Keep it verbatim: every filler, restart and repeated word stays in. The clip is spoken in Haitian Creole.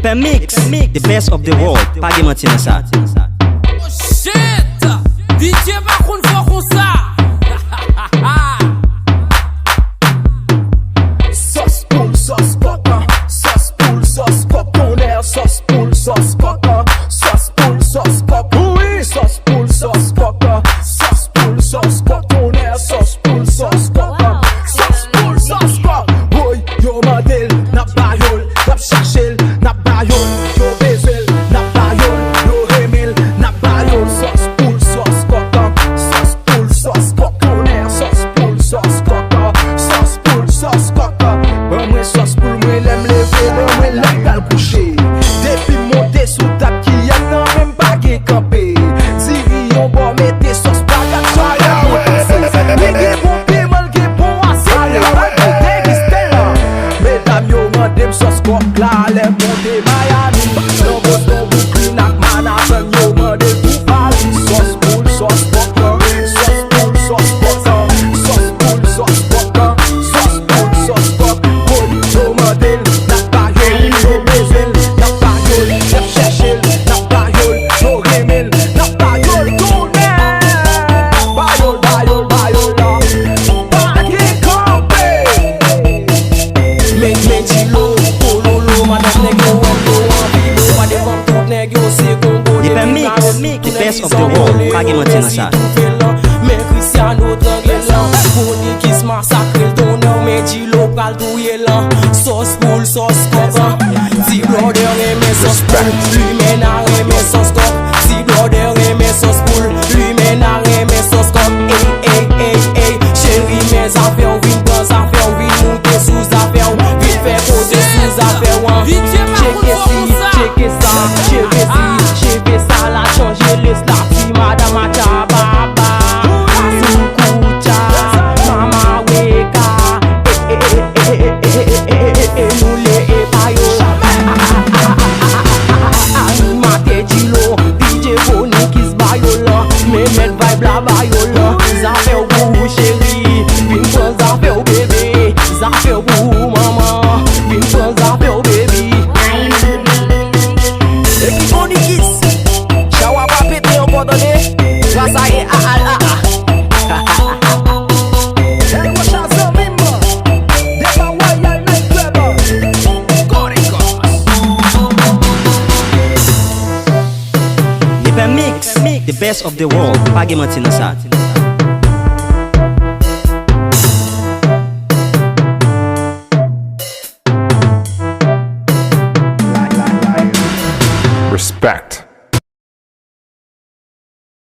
Pè Mix, the best of the world. Pa gen manti nan sa. Oh shit! D J pa konn fò konsa! Sòs poul, sòs kòk, sòs poul, sòs kòk, tonnè, sòs poul, sòs kòk, sòs poul, sòs kòk, wi, sòs poul, sòs kòk, sòs poul, sòs kòk, tonnè, sòs poul, sòs kòk, sòs poul, sòs kòk, woy, yo mande l, n ap ba yo l, n ap chache l, n ap ba yo l, yo bezwen l, n ap ba yo l, yo renmen l, n ap ba yo l, sòs poul, sòs kòk, sòs poul, sòs kòk, tonnè, sòs poul, sòs kòk, sòs poul, sòs kòk. Ban mwen sòs poul mwen lè m leve, ban mwen lè m pral kouche. Depi m monte sou tab kiyès nan men m pa gen kanpe. Diri yon bò mete sòs patat sou la mwen pase. Li gen bon piman, l gen bon asid, li pa gen degiste la. Medam yo mande m sòs kòk la, lè m monte Miami. Nan Boston, Brooklyn ak Manhattan, yo mande l tou Paris. Sòs poul, sòs kòk, sòs poul, sòs kòk, sòs poul, sòs kòk, sòs poul, sòs kòk. Woy, yo mande l, n ap ba yo l, yo bezwen l, n ap ba yo l, y ap chèche l, n ap ba yo l, yo renmen l, n ap ba yo l, tonnè. Ba yo l, ba yo l, ba yo l la. Pa gen kanpe. Men, men Djilo, pololo, madanm nèg yo wè yo anvi yo, pa devan tout nèg yo se kongo. Depi Mix, the best of the world. Pa gen manti nan sa. Men Cristiano trangle l lan, Bonikis masakre l, tonnè, men Djilo pral touye l lan. Sòs poul, sòs kòk. Ti blòdè renmen sòs poul, Limena renmen sòs kòk. Ti blòdè renmen sòs poul, Limena renmen sòs kòk. Ey, ey, ey, ey, cheri, men zafè w, vin pran zafè w, vin moute sou zafè w, vin fè koze sou zafè w an. Tcheke si, tcheke sa, cheve si, cheve sa, la chanje les la, ti madanm a tchababa. Asou koutcha, mama weka, e, e, e, e, e, e, e, e, e, nou le e pa yo. Animatè Djilo, D J Bonikis ba yo lan, men mèt vibe la ba yo lan. Zafè w pou ou cheri, vin pran zafè w bebe. Zafè w pou ou manman, vin pran zafè w baby. Epi Bonikis, chawa pa pete ankò tande. Sa sa ye a a a a. Hey, what's up, zanmi m? Devan Royal Night Club. Kore kòs. Depi Mix, the best of the world. Pa gen manti nan sa. Respect.